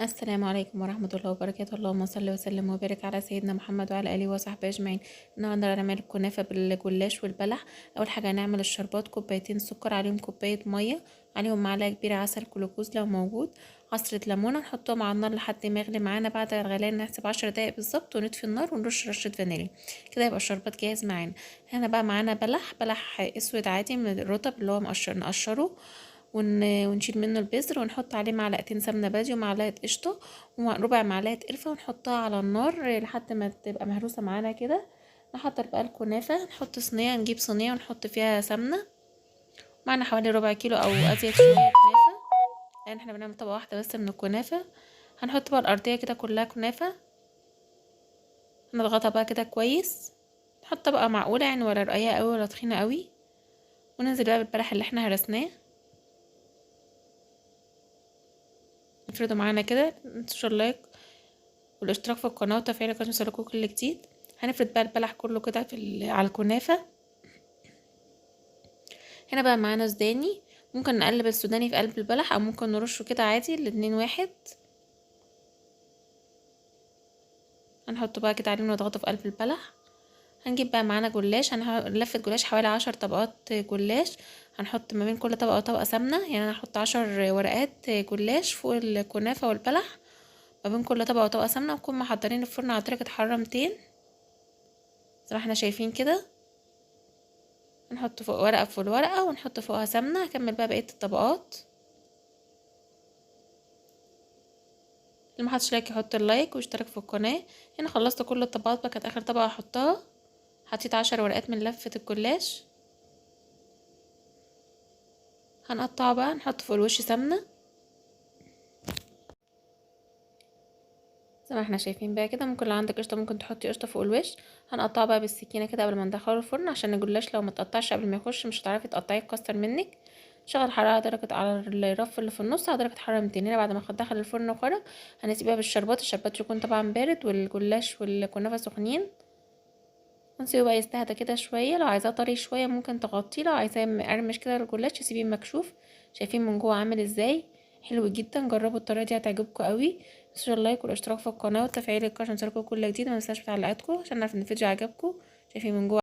السلام عليكم ورحمة الله وبركاته. اللهم صل وسلم وبارك على سيدنا محمد وعلى آله وصحبه أجمعين. النهارده هنعمل الكنافة بالجلاش والبلح. أول حاجة هنعمل الشربات، كوبايتين سكر عليهم كوباية مية، عليهم معلقة كبيرة عسل جلوكوز لو موجود، عصرة ليمونة، نحطهم على النار لحد ما يغلي معانا. بعد الغليان نحسب 10 دقايق بالظبط ونطفي النار ونرش رشة فانيليا. كده يبقى الشربات جاهز معانا. هنا بقى معانا بلح اسود عادي من الرطب اللي هو مقشر، نقشره ونشيل منه البذر، ونحط عليه معلقتين سمنه بلدي ومعلقة قشطه وربع معلقه قرفه، ونحطها على النار لحد ما تبقى مهروسه معانا كده. نحضر بقى الكنافه، نحط صينية، نجيب صينية ونحط فيها سمنه، معنا حوالي ربع كيلو او ازيد شوية كنافه، لان احنا بنعمل طبقه واحدة بس من الكنافه. هنحط بقى الارضية كده كلها كنافه، نضغطها بقى كده كويس، نحط طبقه معقولة يعني، ولا رقيقه قوي ولا تخينة قوي، وننزل بقى بالبلح اللي احنا هرسناه، نفرده معانا كده. متنسوش ال like والاشتراك في القناة وتفعيل الجرس عشان يوصلكوا كل جديد. هنفرد بقى البلح كله كده على الكنافه. هنا بقى معانا سوداني، ممكن نقلب السوداني في قلب البلح او ممكن نرشه كده عادي، الاتنين واحد. هنحطه بقى كده عليه ونضغطه في قلب البلح. هنجيب بقى معانا جلاش، هنلفة جلاش حوالي 10 طبقات جلاش، هنحط ما بين كل طبقة وطبقة سمنة، يعني انا هحط 10 ورقات جلاش فوق الكنافة والبلح، ما بين كل طبقة وطبقة سمنة، ونكون محضرين الفرن على درجة حرارة 200 زي ما احنا شايفين كده. هنحط فوق ورقة فوق الورقة ونحط فوقها سمنة. هكمل بقى بقية الطبقات. اللي ما حطش like يحط ال like ويشترك في القناة. هنا خلصت كل الطبقات بقى، كانت آخر طبقة هحطها. حطيت 10 ورقات من لفة الجلاش. هنقطعه بقى، نحط فوق الوش سمنة زي ما احنا شايفين بقى كده. ممكن لو عندك قشطة ممكن تحطي قشطة فوق الوش. هنقطعه بقى بالسكينة كده قبل ما ندخله الفرن، عشان الجلاش لو ما اتقطعش قبل ما يخش مش هتعرفي تقطعيه، يتكسر منك. شغل حرارة درجة على الرف اللي في النص على درجة حرارة 200. هنا بعد ما دخل الفرن وخرج هنسيبها بالشربات، الشربات يكون طبعا بارد والجلاش والكنافة سخنين، ونسيبه بقى يستهدى كده شوية. لو عايزاه طري شوية ممكن تغطيه، لو عايزاه مقرمش كده الجلاش تسيبيه مكشوف. شايفين من جوه عامل ازاي؟ حلو جدا، جربوا الطريقة دي هتعجبكم قوي. متنسوش ال like والاشتراك في القناة وتفعيل الجرس عشان يوصلكوا كل جديد. ما تنساش تعليقاتكم عشان نعرف ان الفيديو عجبكم. شايفين من جوه